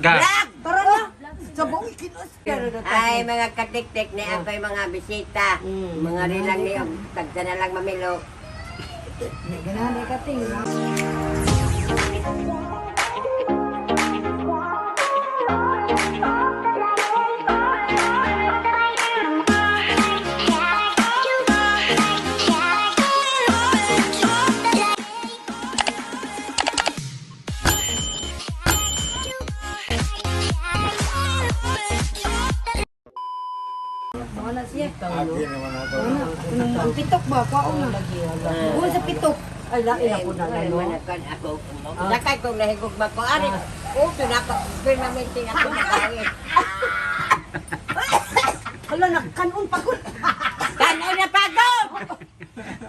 Ka. Vlog! Tara na. Sa buong kinos. Ay, mga katiktik na ako'y mga bisita. Mga rilang ni tagsa na lang mamilo. Ganahan ka ting. Wala siya. Ang pitok ba? Kuwaon na. Buon sa pitok. Ay, lain ako na Ay, no. manakan ako. Sakay kong nahigugma ko. Ari, uto na ako. Permanente ako nakawit. Hala, nakanon pa ko. Kanon na pagod!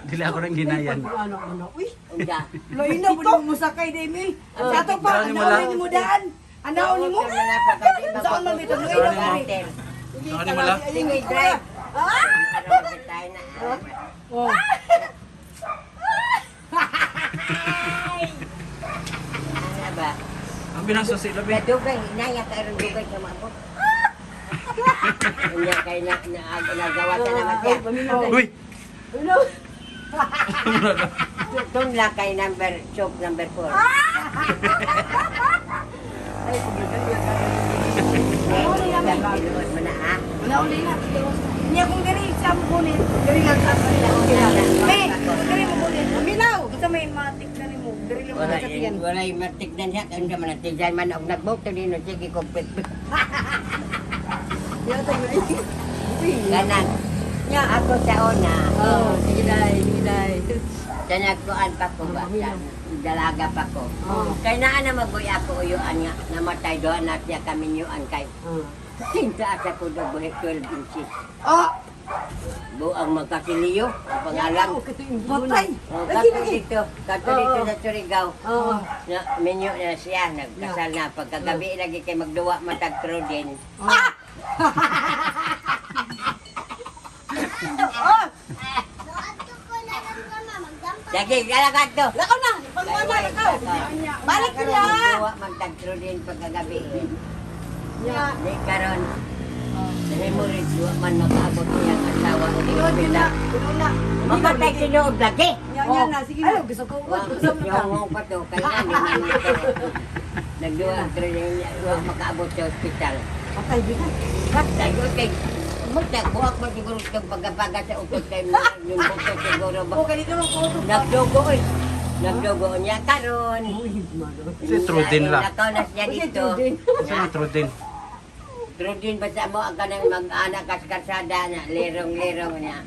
Dili ako nang ginayan. Ano, ano. Uy, Unja. lain na po mo sakay, Demi. Sa ato pa, Saan ni mo anaon la? ni mo daan. Anaon ni mo. Saan man ito? Lain na pare. Saan ni mo la? Sige, drive. Ano, tayo na. Oh. Ano ba? Ang binasusi labi. Nadugay, inaya karon dugay ka maabot. Unya kay na na nagawa ta naman siya. Uy. Ano? Tunla kay number choke number 4. Ay, kumagal ka. Tinuod mo na ha. Wala uli na. Niya kung diri sa mo kunin, diri lang sa okay na. Me, diri mo kunin. Minaw, sa may matik na nimo, diri lang Wala sa tiyan. wala matignan siya kung man tignan man og nagboto nino sige ko pit. Ya ta Kanang Nya. ako sa una. Oh, sige dai, sige dai. Sa nagkuan pa ko ba? Sa dalaga pa ko. Oh. Kay naa na magoy ako uyuan nga namatay doon na siya kaminyuan kay. Tinta asa ko do buhi 12 inches. Ah, Buang magkasiliyo, ang pangalan. patay. Oh, Lagi kato lagi. dito, kato dito sa Surigao. Oo. Na, minyo na siya, nagkasal na. Pagkagabi lagi kay magduwa matag din. Lagi, lalakad to. Lakaw na, pangwana lakaw. Balik Karon, na. Magduwa magtag din pagkagabi. Nya. Di karon. Nahimo rin duwa man makaabot niyang asawa og Tinuod yun na, ospital. tinuod na. Mamatay tinuod lagi. Nya nya na, sige na. Gusto ko. Yung pa to, kaya hindi man ito. Nagduwa ang din niya, duwa makaabot sa ospital. Patay di ka. Patay ko kay Muta, buhak mo siguro itong pagkapaga sa utot kay yung buto siguro ba. Oh, kanito mo ko. Nagdugo eh. Nagdugo niya karon. Si Trudin la. Nakaw na siya Si dito. Trudin. Sa ni Trudin. Trudin ba sa mo ang kanang mag-anak kas karsada na lirong-lirong niya.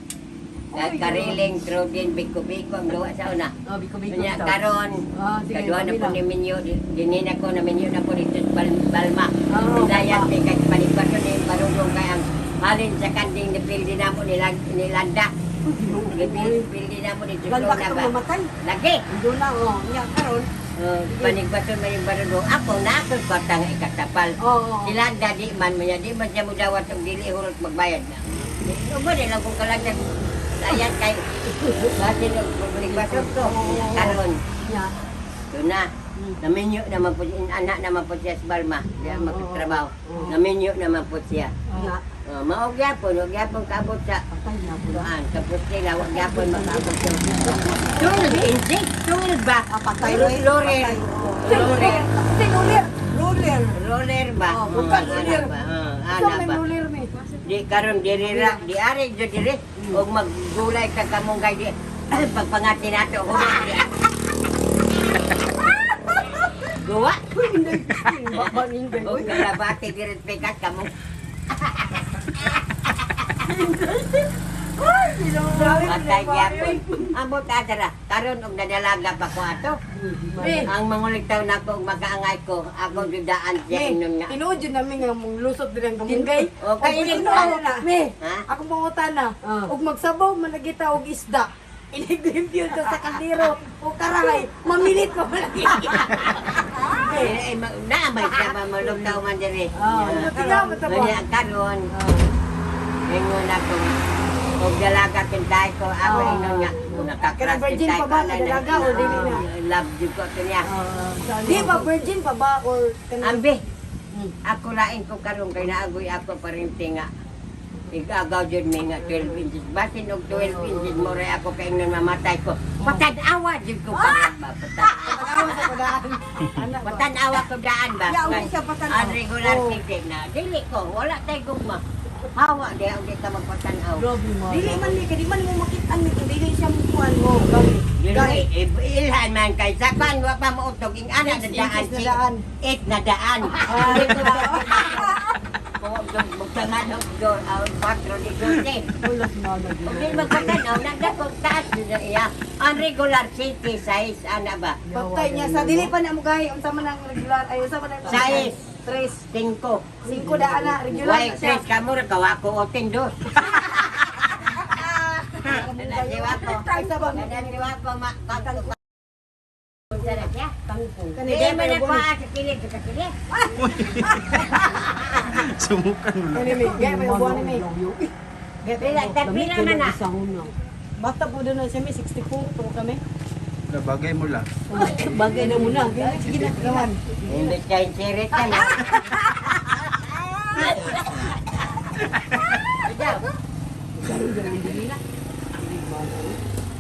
Kariling, Trudin, biko-biko ang duwa sa una. Oh, biko biko. Kanya karon, Ah, sige, kaduha na po kabila. ni Minyo, dinina ko na minyo na po dito sa Balma. Oo, Bisayas Balma. ni kay paligbaso ni Barugong kay ang halin sa kanding ni Pildi na mo nilanda. Pildi na mo dito Ganda sa ka ba. mamatay. Lagi. Doon na, oh. Nya karon. Panigbaso man yung Barugong. Ako na ako kwarta nga ikatapal. Oo. Silanda di man mo niya, di man siya mudawat og dili hurot magbayad na. Ubo di lang kung kalagyan. Ayan kay basin og paligbaso ko. Karon. Nya. Doon na. Naminyo naman po siya, anak naman po siya sa Balma. Diyan magtrabaho. Naminyo naman po siya. Nya. Oh, maog gyapon, og gyapon kaabot sa Patay na po. kuan, sa Pustila, wag gyapon makaabot sa 12 inches, 12 ba? Ah, patay. Roller. Roller. Si roller. Roller. Roller ba? Oh, bukan Oh, roller. ana ba? Oh, Sa ana may ba? roller mi. Di karon diri ra, di ari jud diri og maggulay ka kamunggay di pagpangati nato hulog di. Guwa. Uy, inday. Baba inday. Og nalabati diri pikas kamo. Patay gyapon. Ambot adara karon og nadalaga pa ko ato. Eh. Ang manguligtaw nako og makaangay ko, ako judaan siya inon nga. Tinuod yun namin nga mong lusot din ang kamunggay. Okay, Og ini tinuod na. Me, Ha? akong pangutana. Og magsabaw man nagita og isda. Iniglimpyo ta sa kaldero o karahay, mamilit pa man lagi. Eh, naamay siya ba malugtaw man diri. Ah, tingnan mo ta ba? Unya karon. Ingon ako. Og dalaga kintay ko, ako ingon nga nakakras Kanang virgin kintay pa ko ba, na dalaga o dili na? Love jud ko to niya. Di ba virgin pa ba or kanang Ambi. Ako lain ko karon kay naagoy ako parinti nga. Igagaw jud mi nga 12 inches. Basin og 12 inches mo ray ako kay ingnon mamatay ko. Patad-awa jud ko karon ba. Patanawa sa kudaan. Ana ba? Patad-awa ko daan ba. Ya, uli siya patanaw. Ang regular Oh. ticket na. Dili ko, wala tay gugma. Hawa di ang di ka magpatanaw. Grabe mo. Dili man mi, kay di man mo makit-an mi kung dili siya mukuan mo. Gani. Dili, ilhan man kay sa kan wa pa mo ing ana na Six daan. inches na daan. 8 na daan. Ah, Magtangan do ang 4 di dulce. Ulas mga Hindi magpatanaw, nagdakong taas na iya. Ang regular city size, ana ba? Patay niya sa dili pa na mo gahi unsa man ang regular ay unsa man ang Size. Tres. 5. Singko daan na regular Why, na siya. tres ka mo, kawa ko o tindos. Nadiwa ko. Ay sa ba? Nadiwa ko, ma... Unsa na siya? Tangkong. Kani Hindi man ako sa kilid, sa kilid. Sumukan mo lang. Kani mi, gay may ubuan ni mi. Pila, tagpila man na. Bata po doon na siya mi 64 po kami. La, bagay mo lang. Bagay na muna. Sige na, gawan. Imbis ka insirit ka na. Ikaw.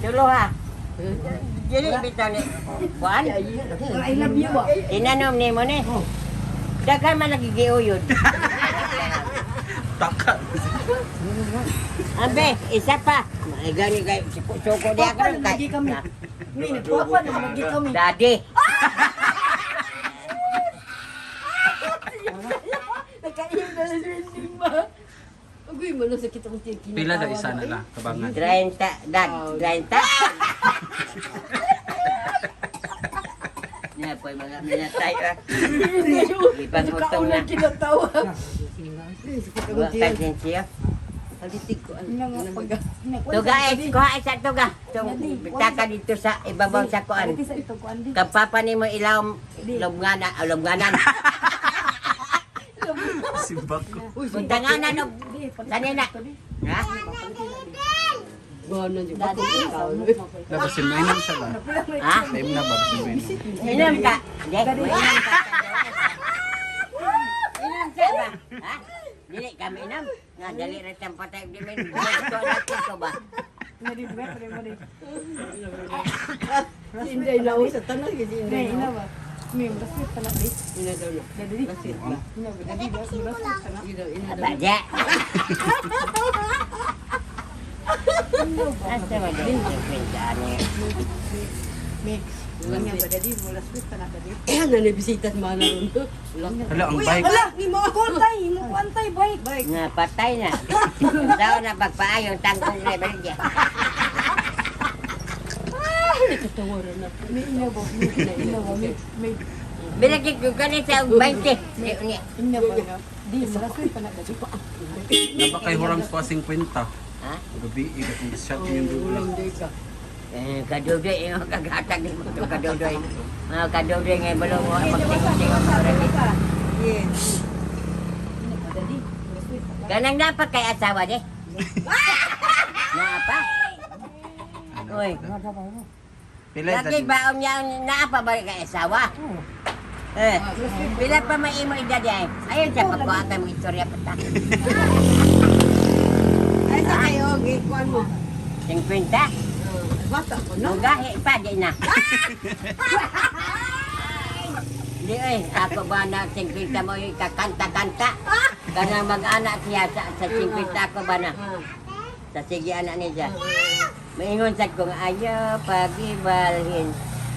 Tulo ha. Dili bitaw ni Kuan. I love you ah. Tinanom ni mo ni. Daghan man lagi giuyod. Taka. Ambe, isa pa. Ay gani kay suko di ako Papa ron na lagi kami. Mi nagpapa na lagi kami. Daddy. Nakain na sa trending ba? Agoy mo na sakit akong tiyan. Pila na isa na la, kabangan. 30, dad, 30. Na po mga minatay ah. Ipagutong na. Kaunang kinatawa. Wa ka siya. Halitig ko. Nga nga pag Tuga eh, kuha isa tuga. Tung bitaka dito sa ibabaw sa kuan. Dito sa ito kuan di. Kapapa nimo ilaw lobngana, lobnganan. Simbak ko. Buntanganan og kanina. Ha? Ganon yung La, basin mainom siya ba? Ha? Time na ba? Basin mainom. Inom ka. Hindi, inom ka. Inom ka ba? Ha? Dili kami inom. Nga dali ra tang patay di men. Gusto na ko ba? Mari mari mari. Inday na sa tanan kasi inday Nay na. ina ba? Mi basta pa na di. Ina daw na. Dadi di. Lasit ba? Ina ba dadi di basta pa na. Ina ina daw. Aba, ja. Asa man din kwenta ani. Mi. Ina ba dadi mo last pa na dadi. Eh, nanibisita sa mga naroon. Wala. Hala, ang bike. Wala, ni mo ako tay, mo kuan tay bike. Bike. Nga patay na. Daw na pagpaayon tangkong na balik ja. Katawaran na. Mi ina ba? Mi ina ba? Mi mi Bilagig ko gani sa 20. Di unya. ina ba na? Di mo last pa na dadi. Napa kay Hurang ko 50. Ha? Gabi, ikat ang shot yung dulo. Ulang day ka. Eh, kadudoy, yung kagatag ni mo ito, kadudoy. Mga kadudoy ngayon, balong mo, magtingin-tingin mo rin. Yes. Ina ba dadi? Last pa na. Ganang napa kay asawa di? Naapa? Uy, Pila lagi edad? ba niya naapa ba kay asawa? Eh, pila pa may imo edad ay? Ayun siya, pagkuha kay mo istorya pa ta. Ay, sa kayo, gikuan mo. 50? Bata ko na. Mugahi pa, di na. Di eh, ako ba na 50 mo yung kakanta-kanta? Kanang mag-anak siya sa 50 ako ba na? Sa sige anak niya. Maingon sad ko nga, ayaw pagibalhin,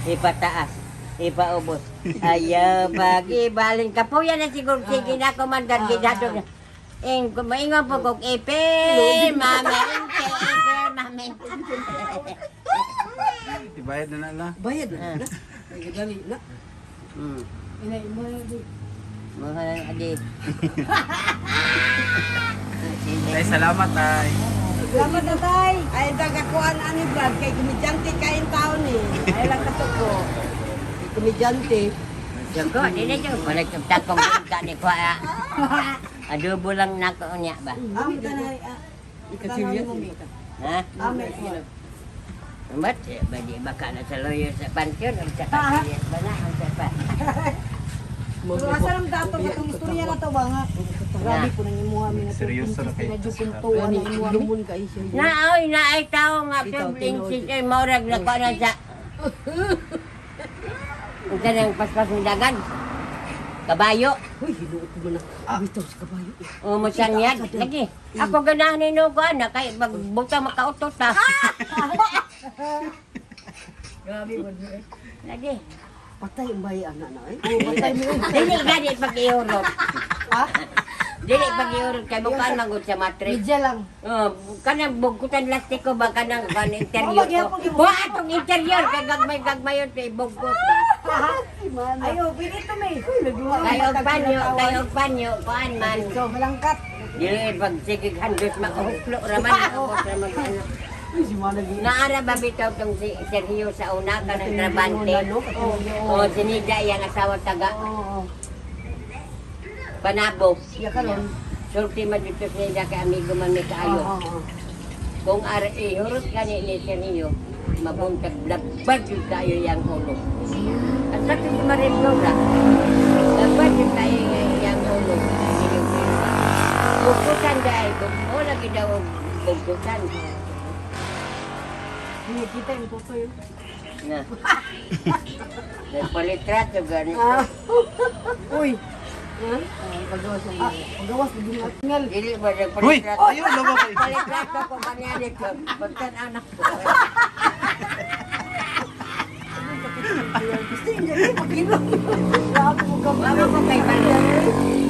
ipataas, ipaubos. Ayaw pagibalhin. Kapuya na siguro, sige na ako man gidadog na. Ing, maingon po kong ipil, mami, ipil, mami. Ibayad na na la. Bayad na. Ay, dali na. Ina imo na di. Mga adi. Tay, salamat tay. Salamat na tay. Ay, dagakuan ani vlog kay komedyante kain taon eh. Ay lang katuko. Komedyante. Joko, di na joko. Balik yung takong ka ni ko. Adobo lang nako niya ba? Amo tanay. Ikasiriya. Ha? Amo. Ba't? Ba di baka na sa lawyer sa pansyon? Ang sa kasiriya ba na? Ang sa pa? Pero asa lang dato katong istorya na to ba nga? Grabe po nang imuha mi nga Seryoso na kayo. Medyo punto ano imuha mi. Lumon kayo siya. Naoy, naay tao nga 12 inches ay maurag na ko na sa. Ang kanang paspas ng dagan. Kabayo. Uy, hinuot mo na. Bitaw sa kabayo. O mo siyang yan. Lagi. Ako ganahan ni no ko anak kay magbuta makautot ta. Grabe man. Lagi. Patay ang bayi anak na eh. Patay mo. Dili gani pag iurot. Ha? Dili pag iurot kay mukhaan manggod sa matrix. Media lang. Oh, kanang bugkutan lastiko ba kanang kan interior Oh, ko. magyapon gyud. Wa atong interior kay gagmay gagmayon kay bugkot ba. Ayo, pwede to may. Kay og panyo, kuan man. So, malangkat. Dili pag sige handot makahuklo ra man ako ra man ano. Uy, si Mana gina. Naara ba bitaw tong si Sergio sa una kanang trabante. No, Oh, sinida iyang asawa taga Oo. Panabo. Iya karon. Sulti man dito sinida kay amigo man mi kaayo. Oo. Kung ara ihurot gani ni Sergio, mabuntag blagbag jud kayo yang ulo. At sa si Marie Flora, blagbag jud kayo yang ulo. Bugkutan dahil, wala gid daw og bugkutan. Hindi kita yung tutoy. Na. Nagpalitrato gani. Uy, Ha? Pagawas na ah, pagawas na din ngal. Dili ba Uy! nagpalitrato? Ayaw, laba kayo. Palitrato ko kaniya nito. Pagtan anak ko. Gusto niya eh, magilom. Grabe mo ka Mama ko kay balo.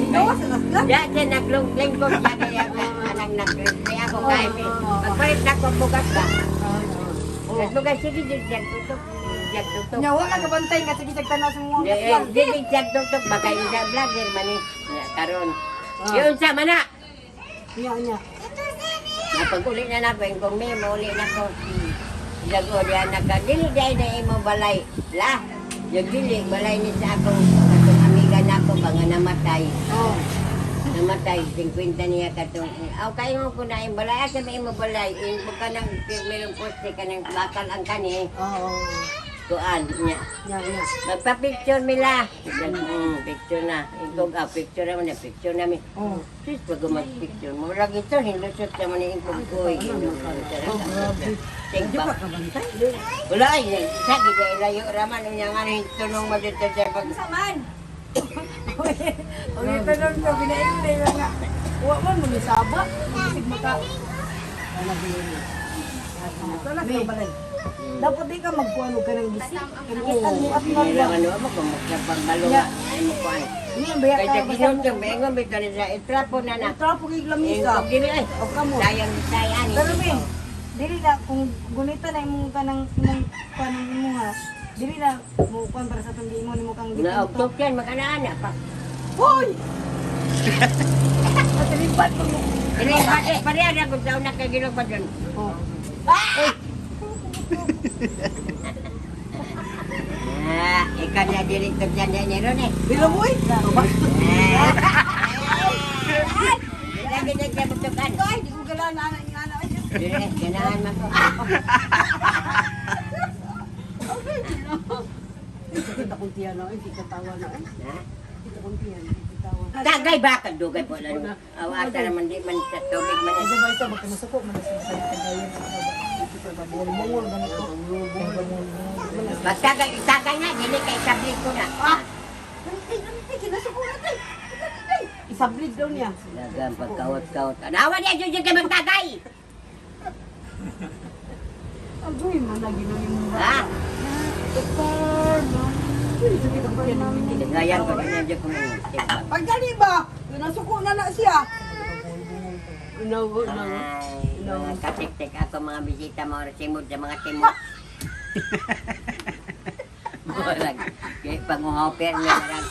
Gawas na lang. Ya, siya naglungklingkong siya kaya anang nag-replay ako kay. Pagpalit na ko bugas ba? Nagbugas sige jud siya tutok. Siya tutok. Nya wala ka bantay nga sige tagtanaw sa mga Di kasyan. dili siya tutok baka isa vlogger man eh. Nya, karon. Yun sa mana. Nya nya. Napag-uli na nako ingkong may mauli na ko. Jago diya naka dili dai na imo balay. La. Yung dili balay ni sa akong akong amiga nako ba nga namatay. Oh. Namatay 50 niya katong. Aw kayo ko na imo balay asa may imo balay. Imo ka nang merong poste kanang bakal ang kani. Oo. Kuan niya. Nya nya. Magpa-picture mila. Picture na. Ingkong ah, picture naman na picture namin. Oh. Sis, pag mag-picture mo, lagi ito, hilusot naman ni Ingkong ko. Oh, grabe. Tingba. Wala ay, sa gid layo raman unya nga ni tunong mo dito sa pag Saman. Uy, tanong ko binailay lang nga. Wa man mo nisaba. Sig maka. Wala ka balay. Dapat di ka magkuano ka ng gisi. Kangitan mo at Hindi ba? lang ano mo kung magpagbalo ay mo kuan. Ni ba Kay ka sa ginunto bengon bitaw ni sa itrapo na na. Trapo kay lamisa. Ingkong dili ay. O kamo. Sayang sayan. Pero min, dili na kung gunita na imong kanang imong kanang imo ha. Dili na mo kuan para sa tong giingon nimo kang Na og yan magana-ana pa. Hoy! Matalibat mo. Dili pa eh pareha na kung sa una kay ginoo pa dun. Oh. Ah, ikaw na dili to dyan niya ron eh. Bilo mo eh. Lagi na siya butukan. Ay, di ko galaan na anak yung anak. Dili, ganahan man ko. Kita kong tiyan na eh, kita tawa na eh. Ha? Kita kong tiyan, kita tawa. Tagay ba ka dugay po lang. Aw ata naman di man sa tubig man. Isa ba isa baka masuko man sa sa tagayan. Bungol ganito. Pagtagay tagay na dili kay sabli ko na. Ah! Kinasuko na tay. Isablid daw niya. Dagang pagkawat-kawat. Anawa niya jud kay magtagay. Agoy man na ginuwi mo. Ha? Uy, sakit ang tiyan namin. Gayan ko na jud ko man. Pagdali ba? Nasuko na na siya. Unaw, unaw. Ay, mga katik-tik ako mga bisita mo simod sa mga timot. Murag, kay panguhoper nga marag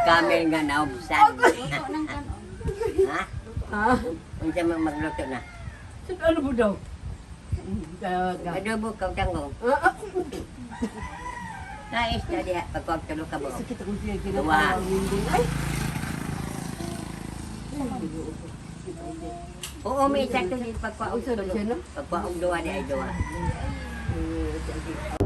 camel nga naubsan. Ha? Ha? Unsa man magluto na? Ano mo daw? Adobo kag tanggong. Ah, ah. Nais na diha pagkuwag tulo ka buok. Sakit akong tiyan, Duwa. kinatawa ang winding. Ay! Oo, may isa to pagkuwag Usa na tulo. siya, no? Pagkuwag duwa di ay duwa. Eh,